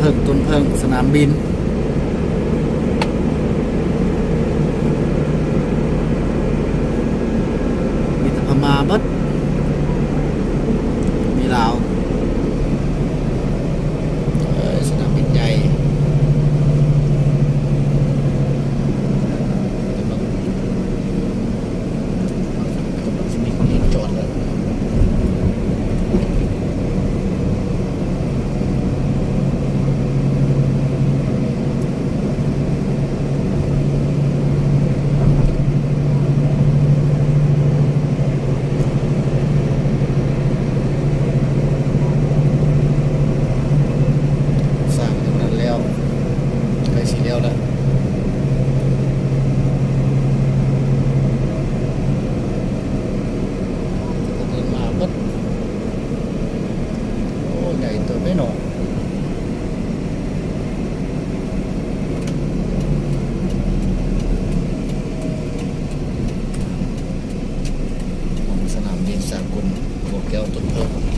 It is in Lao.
ເພິ່ງ ຕົ້ນເຜິ້ງສະໜາມບິນ ມີແຕ່ພະມ້າເບິດ ມີລາວ ເອີ ສະໜາມບິນໃຫຍ່ ກຳລັງ ກຳລັງຊິມີຄົນເຫັນຈອດແລ້ວ ສ້າງທາງນັ້ນແລ້ວ ໃກ້ຊິແລ້ວລະ ເພິ່ນມາເບິດ ໂອ້ ໃຫຍ່ເຕີບເດ້ເນາະ ຂອງສະໜາມບິນສາກົນບໍ່ແກ້ວຕົ້ນເຜິ້ງ.